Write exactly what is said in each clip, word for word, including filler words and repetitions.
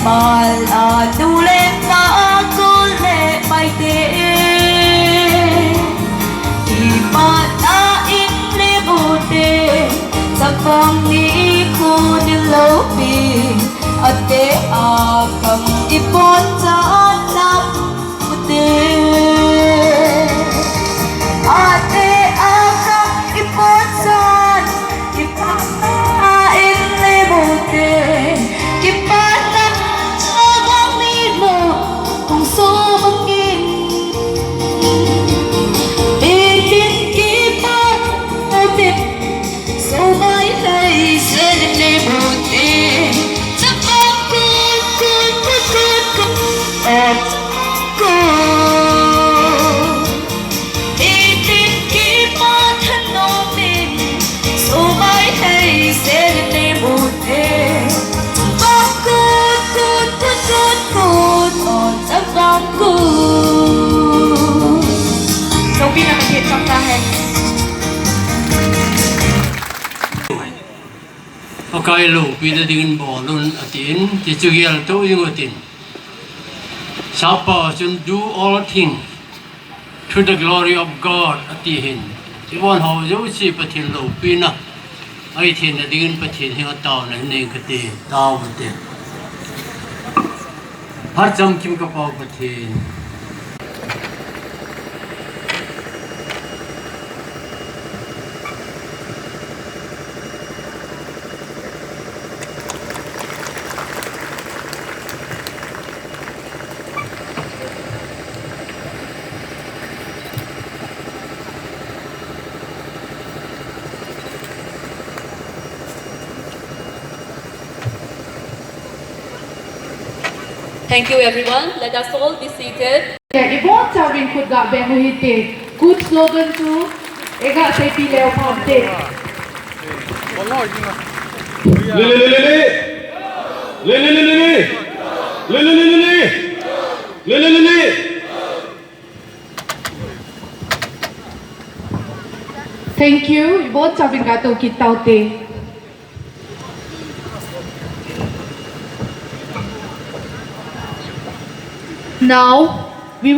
Pal a tu le pa a kol le pai te, kipatna in le mu te, chapang ni khu ding loupi, ate a kam i pon cha na mu te. Ate a kam i pon cha, kipatna in le mu te, kipatna chapang ni mu, hung so bang in. Itin kipatna te, so mai thei se ne mu te. Chapang kut, kut, kut, kut, kut. Oh, chapang kut. Itin kipatna nom in, so mai thei se ne mu te. Chapang kut, kut, kut, kut, kut. Oh, chapang kut. Sopi na kit chapang hai. Pakai loupina dingin bol un atin, ti chu gel to ding atin. Sapa chun do all things to the glory of God ati hin. Ti von ho jouse Pathen loupina ahi theina dingin Pathen henga taona hin nei kati, tao te. Phat chamkim ka Pa Pathen. Thank you, everyone. Let us all be seated. Ibon chauvin khut ga beng u hite. Khut slogan chu, ega seipi leu pha te. Le, le, le, le, le. Le, le, le, le, le. Le, le, le, le, le. Le, le, le, le. Thank you. Ibon chauvin ga to kit tau te. Now, we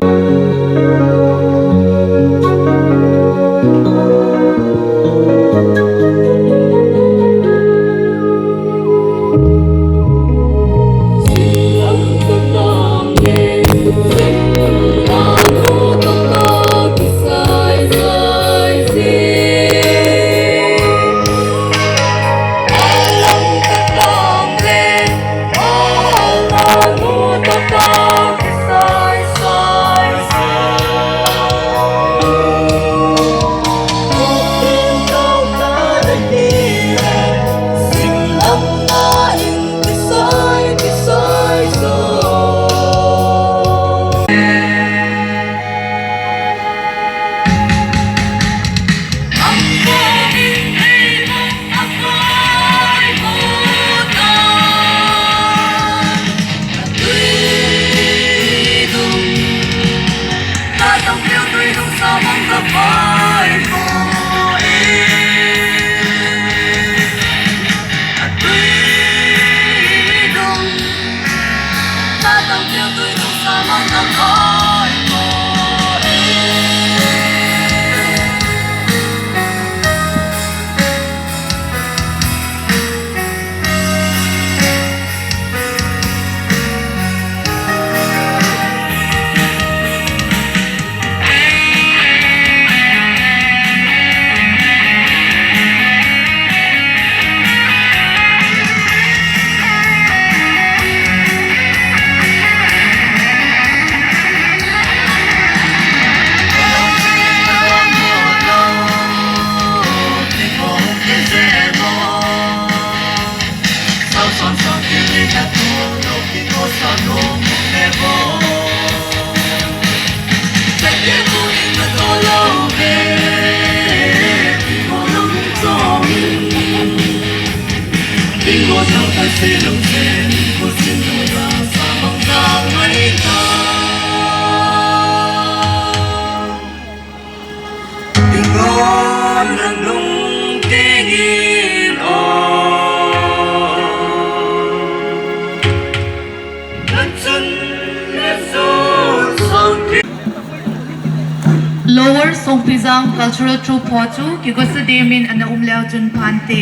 Our Songpijang Cultural Troupe ho chu kigosa demin ana um leu chun phante.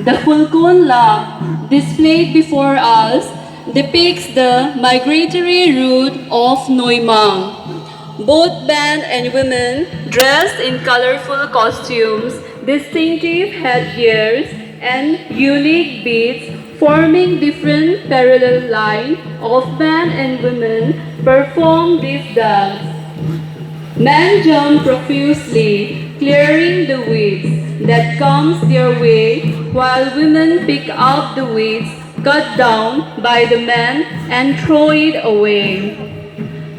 The Falcon Lark displayed before us depicts the migratory route of Noimang. Both men and women dressed in colorful costumes, distinctive headgears, and unique beats forming different parallel line of men and women perform this dance. Men jump profusely, clearing the weeds that comes their way, while women pick up the weeds cut down by the men and throw it away.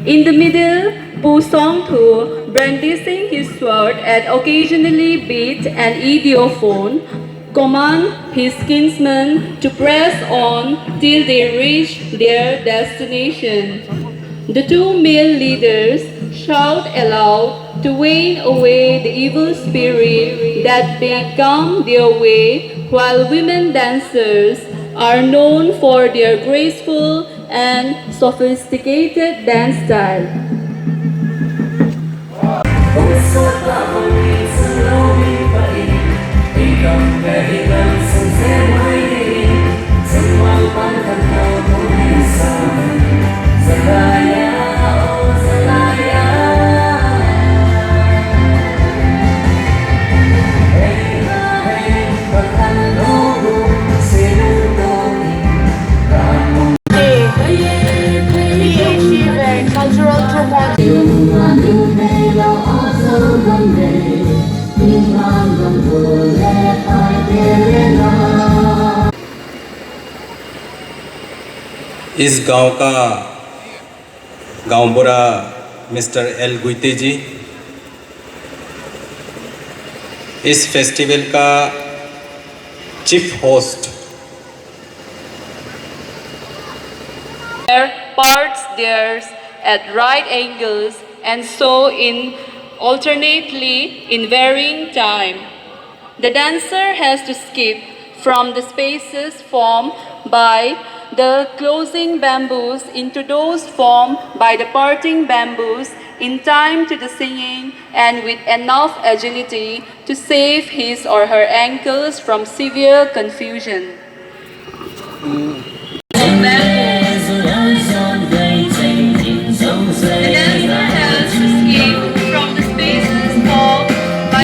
In the middle, Pu Songthu, brandishing his sword and occasionally beat an ideophone, command his kinsmen to press on till they reach their destination. The two male leaders shout aloud to wane away the evil spirit that may come their way, while women dancers are known for their graceful and sophisticated dance style. इस गांव का गांव बूढ़ा mister L गुइते जी, इस फेस्टिवल का chief host. Their parts theirs at right angles and so in alternately in varying time. The dancer has to skip from the spaces formed by the closing bamboos into those formed by the parting bamboos in time to the singing and with enough agility to save his or her ankles from severe confusion.